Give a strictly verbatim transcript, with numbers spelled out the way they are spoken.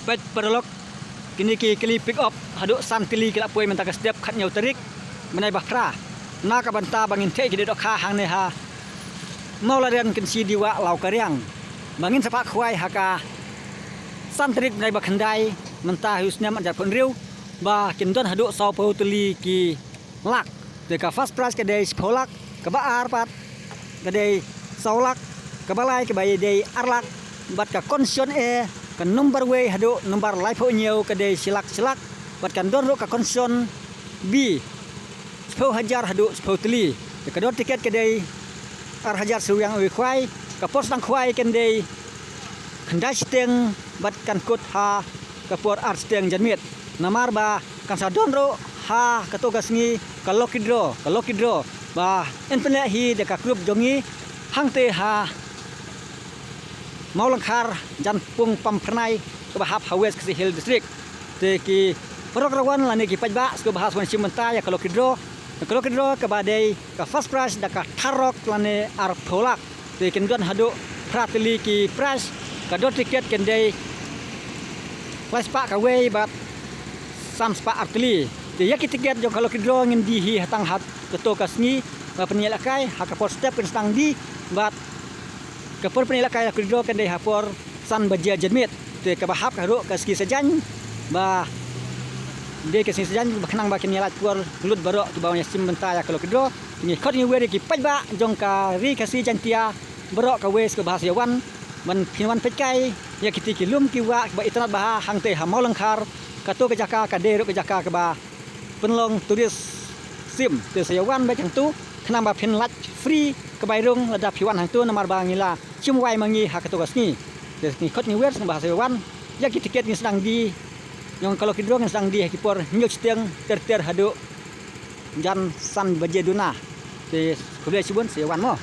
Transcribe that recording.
Peit paralok, kine ki kali pick up haduh san tylli ki la poi mynta ka step khathynñiew tarik bnai ba phra, na ka bynta ba ngin theh ki dohkha hangne ha Mawlarian Kynshi Diwa Lawkariang, ba ngin sa pah khwai ha ka san tarik bnai ba khyndai mynta ha u snem ar hajar arphew hynriew, ba kin don haduh sawphew tylli ki lak. Te ka first prize ka dei shiphew lak, kaba ar pat ka dei saw lak, kaba lai kaba dei ar lak, bad ka consolation A, ka number wei haduh number laiphew hynñiew ka dei shi lak shi lak, bad kan don ruh ka consolation B, shiphew hajar haduh shiphew tylli. Te ka dor tiket ka dei ar hajar shi ryngwiang uwei khwai, ka por sdang khwai kan dei khyndai shiteng bad kan kut ha ka por ar shiteng janmiet. Namar ba kan sa don ruh ha kato ka sngi ka lucky draw, ka lucky draw ba yn pynleh hi da ka group jong ngi hangtei ha Mawlyngkhar, Janpung, Pamphyrnai, kaba hap ha West Khasi Hills District. Te ki paralok ruh wan lane ki paidbah sngewbha sa wan shim bynta ïa ka lucky draw. Ka lucky draw kaba dei ka first prize da ka thar lak lane arphew lak. Te kin don haduh phra tylli ki prize, ka dor tiket kan dei lai spah kawei bad san spah ar tylli. Te ïa ki tiket jong ka lucky draw ngin die hi ha tang ha kato ka sngi ba pynïalehkai, ha ka por step kan sdang die, bad ka por pynïalehkai lucky draw kan dei ha por san baje janmiet. Te kaba hap ka ruh ka sngi Saitjaiñ, ba dei ka sngi Saitjaiñ, ba khnang ba kin ïalait por lut baroh kiba wan ïa shim bynta ïa ka lucky draw. Ngi khot ngi wer ïa ki paidbah jong ka Ri Khasi Jaiñtia baroh kawei sngewbha sa ïa wan, ban phin wan peit kai ïa kiti ki lum ki wah kiba itynnad bha hangtei ha Mawlyngkhar. Kato ka jaka ka dei ruh ka jaka kaba pynlong tourism. Te sa ïa wan beit hangto khnang ba phin lait free ka bai rung lada phi wan hangto, namar ba ngi la shim wai ma ngi ha kato ka sngi. Te ngi khot ngi wer sngewbha sa ïa wan. Ïa ki tiket ngin sdang die, jong ka lucky draw ngin sdang die ha ki por hynñiew shiteng ter ter haduh jan san baje duna. Te khublei shibun, sa ïa wan mo.